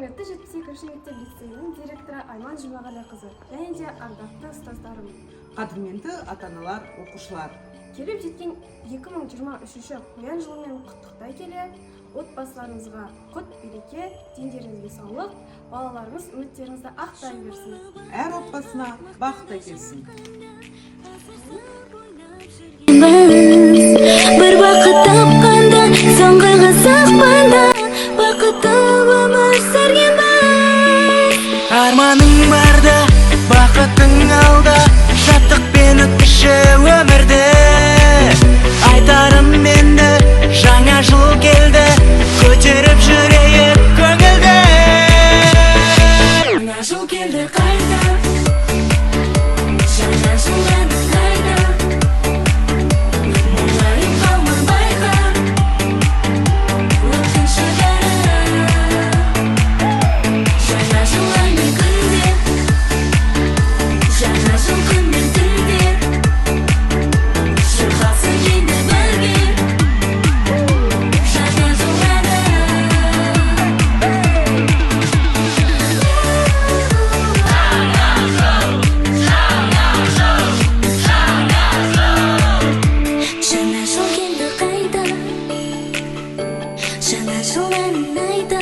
Құрметті 72 мектеп лицейінің директоры Айман Жұмағалиқызы және де ардақты ұстаздарым. Қадірменді ата-аналар, оқушылар. Келіп жеткен 2023 қоян жылымен құттықтай келе, отбасыларыңызға құт береке, дендеріңізге саулық, балаларыңыз үміттеріңізді ақтай берсін. Әр отбасына бақыт әкелсін. Біз бір бақыт тапқанда, соңғы қызықпанда, бақытты өмір сүргенбіз. Арманың барда, бақытың алда, шаттықпен өткізші өмірді. Айтарым енді, жаңа жыл келді, көтеріп жүрейік көңілді. Жаңа жыл келді қайта, жаңа жыл әні қайда? Мұңайып қалма, байқа, өткінші бәрі. Жаңа жыл ай мен күнде, жаңа жыл күн мен түнде, шырқалсын енді бірге жаңа жыл әні. Жаңа жыл келді қайта, жаңа жыл әнін айта.